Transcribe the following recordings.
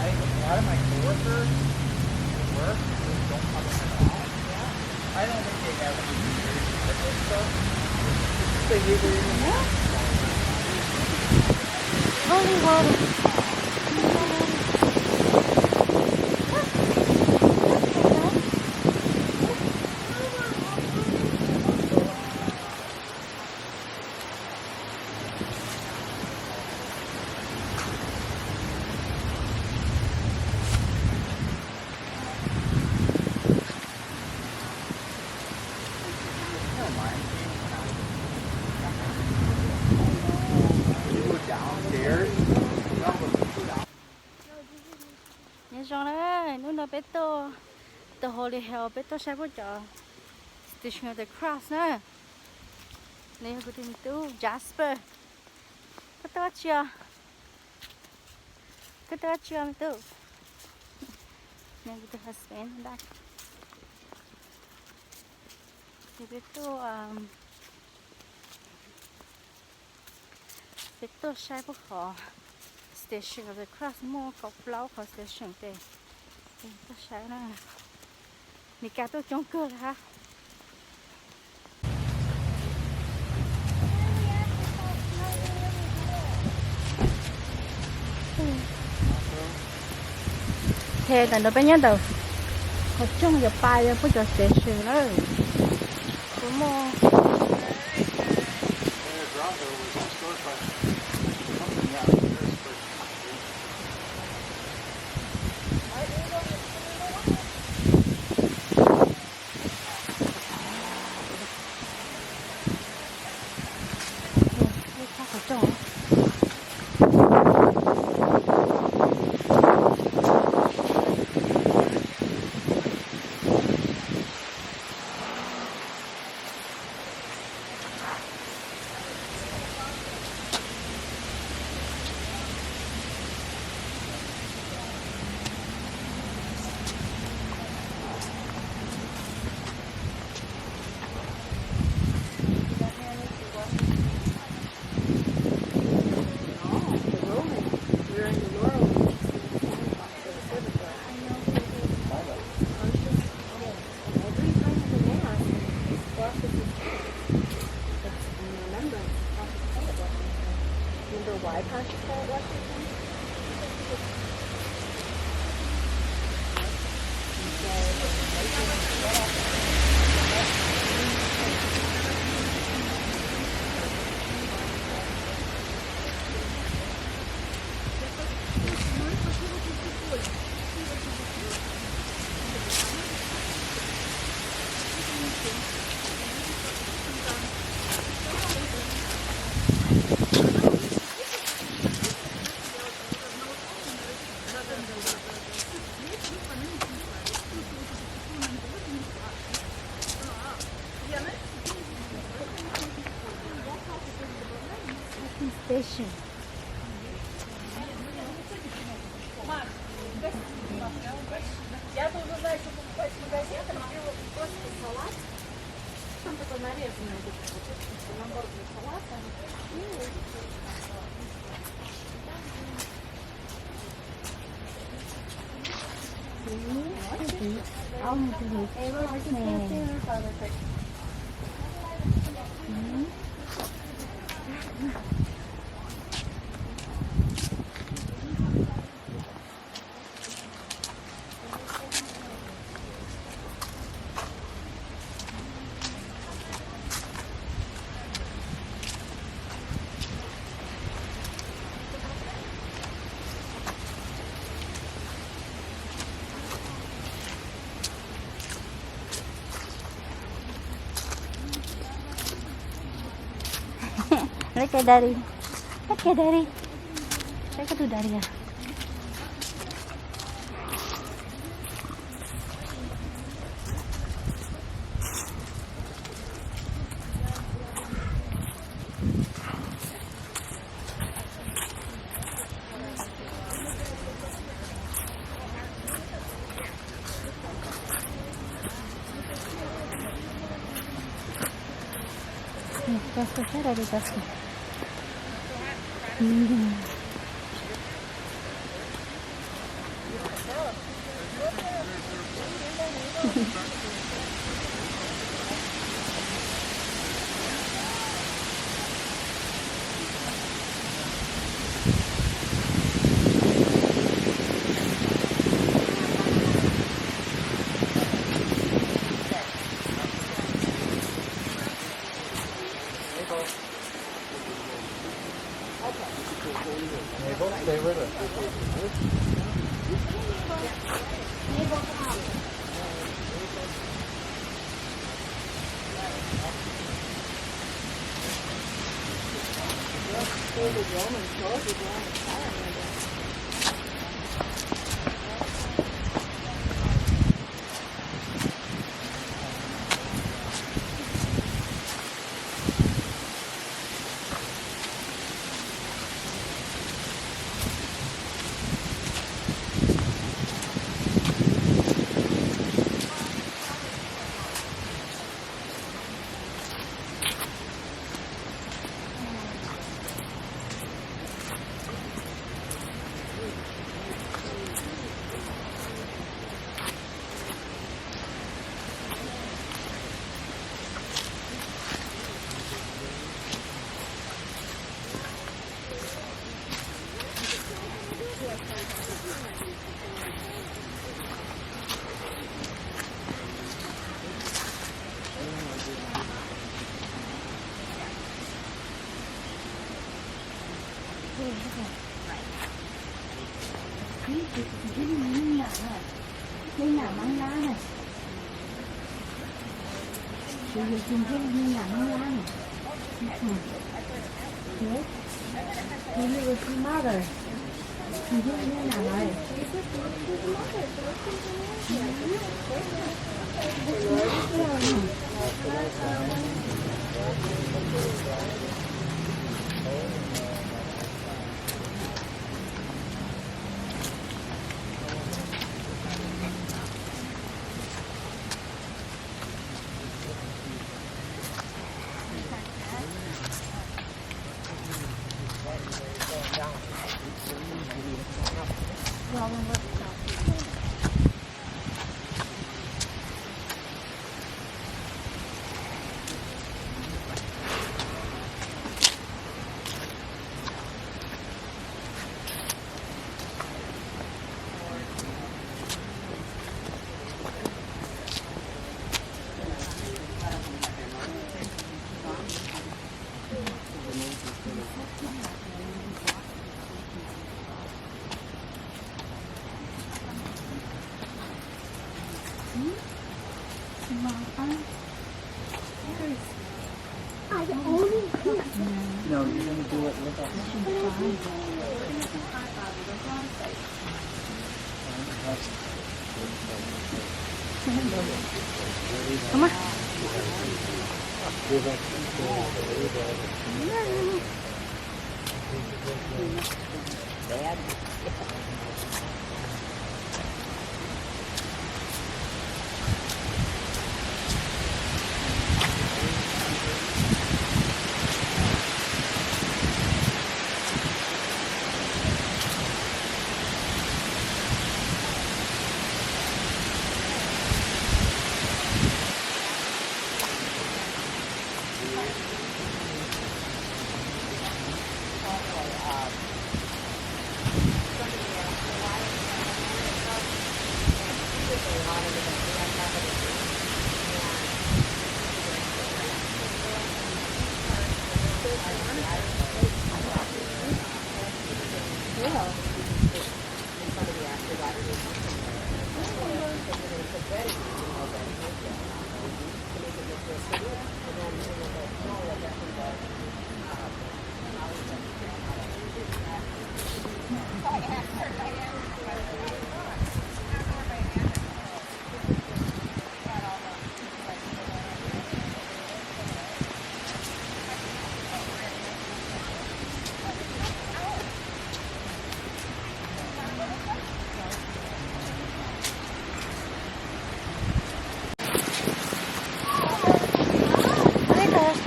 A lot of my coworkers at work just don't come in at all. I don't think they have any beers or stuff. They usually Holy water. Nyob zoo na, hnub no peb tuaj, tuaj Holy Hill peb tuaj saib puab cov Station of the Cross na. Nws yog kuv tus me tub Jasper. Koj tuaj tsi os? Koj tuaj tsi os me tub? Nws kuv tus husband ntag. Ces peb tuaj, peb tuaj saib puab qhov Station of the Cross, muaj kaum plaub qhov station tes, peb tuaj saib na. Meskas tuaj coob kawg li hab. Ces tam no peb nyob ntawm qhov rooj yuav pais rau puab cov station lawm. Puab muaj Station. Я тоже, знаешь, что покупать в магазинах, беру просто салат. Там такой нарезанный, вот этот вот, набор для салата. Look at daddy. Look at daddy. Saib koj tus daddy a. No, you're gonna do it with us. Come on.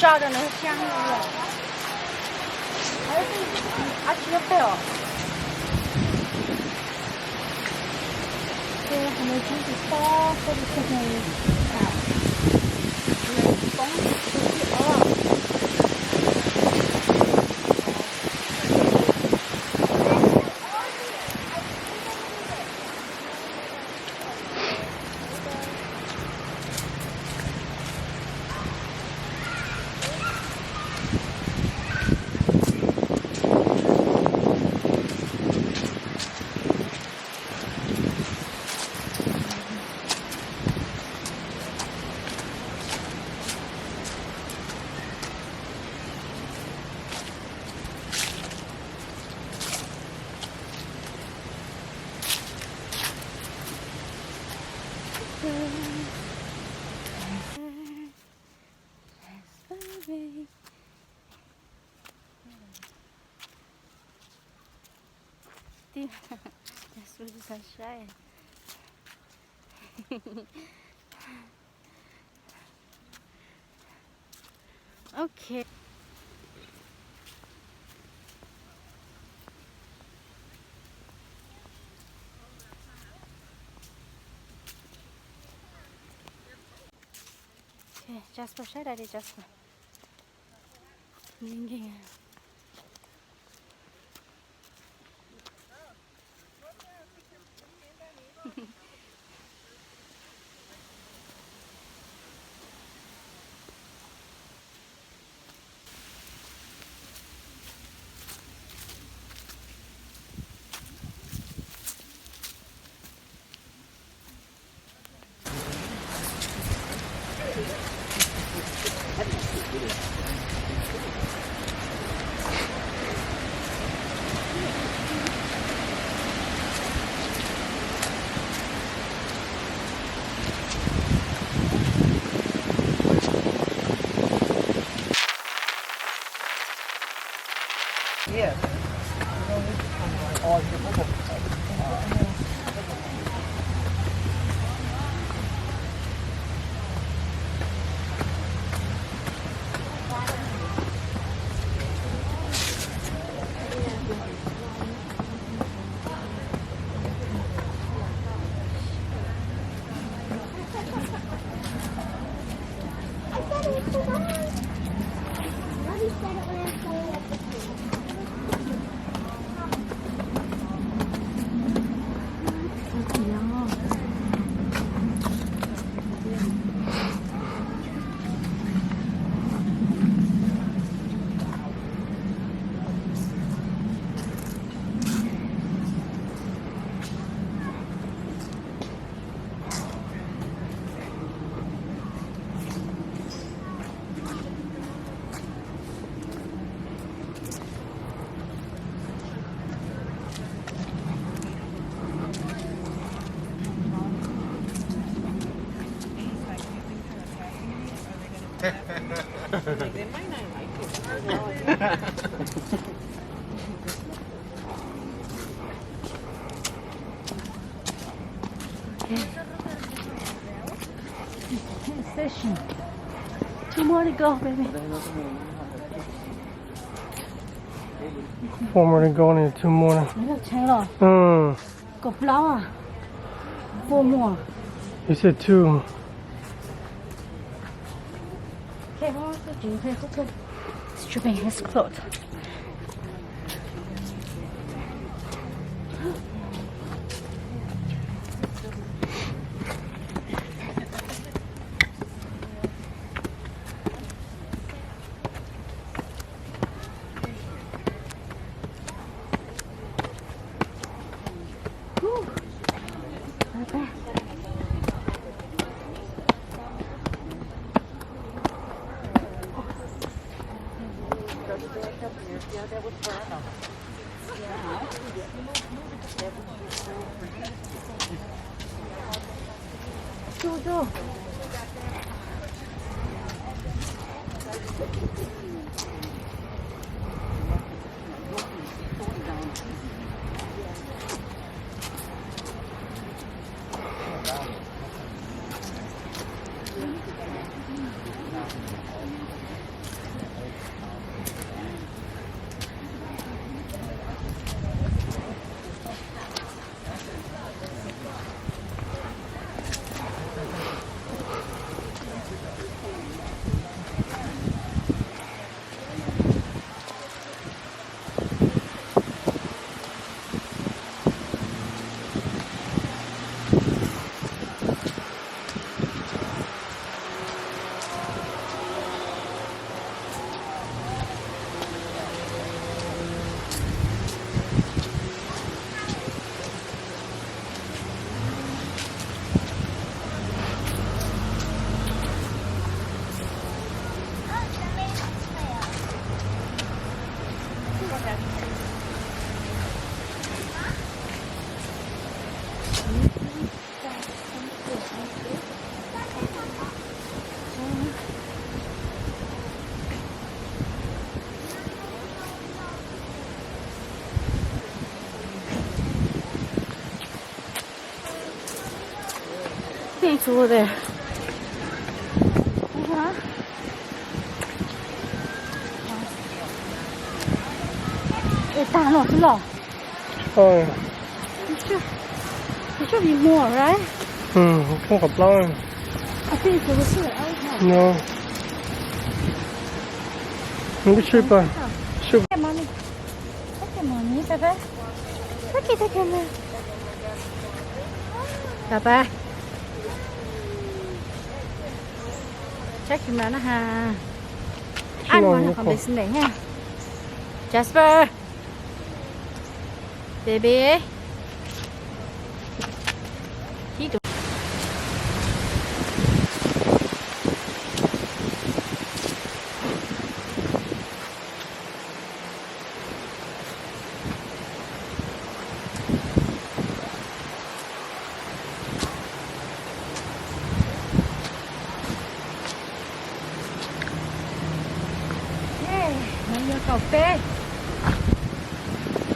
Tso rau nws xyoo li. Ab tsis nyob pem os. Twb, twb saib. Ok. Ok, Jasper, saib dais di Jasper. Nkees nkees. Session. Two more to go, baby. Four more to go and two more. Nws yog tshee los? Mm. Kaum plaub. Four more. You said two. Okay, well, okay, okay, okay. Stripping his clothes. Pink over there. Ua tag no xwb los? Oi. There should, there should be more, right? Hm, thoob qhov plaub. I think it's over here. No. Ntub sib pas. Sib. Take your money. Take your money, Papa. Papa. Check him out na ha. Anh want to come this next ha. Jasper. Baby. Yog kaum peb,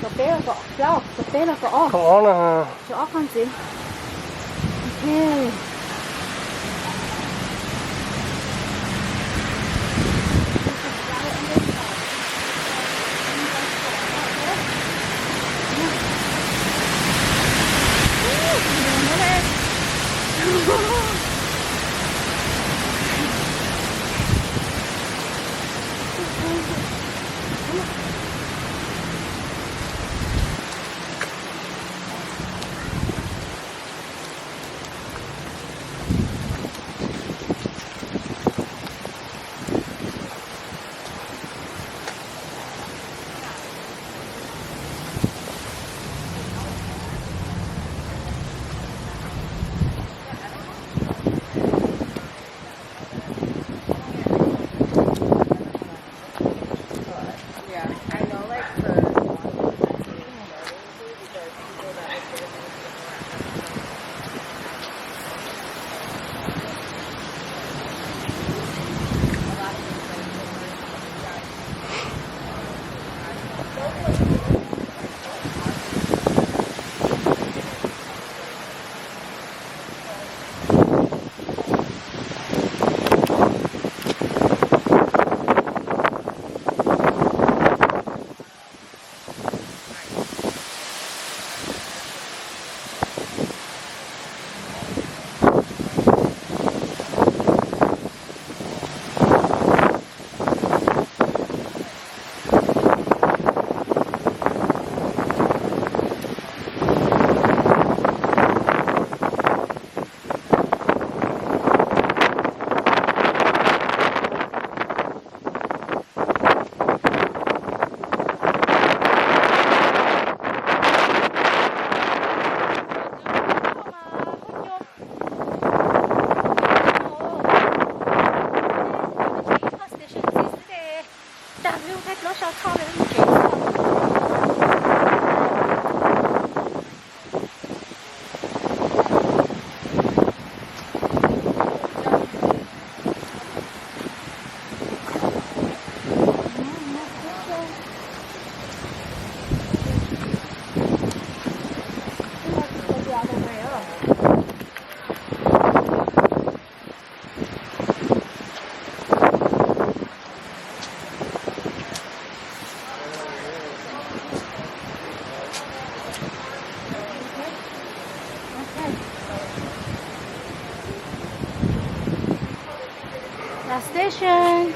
kaum peb los kaum plaub, kaum peb los kaum ob. Kaum ob no. Kaum ob koj ntxiv. Ok. Last station.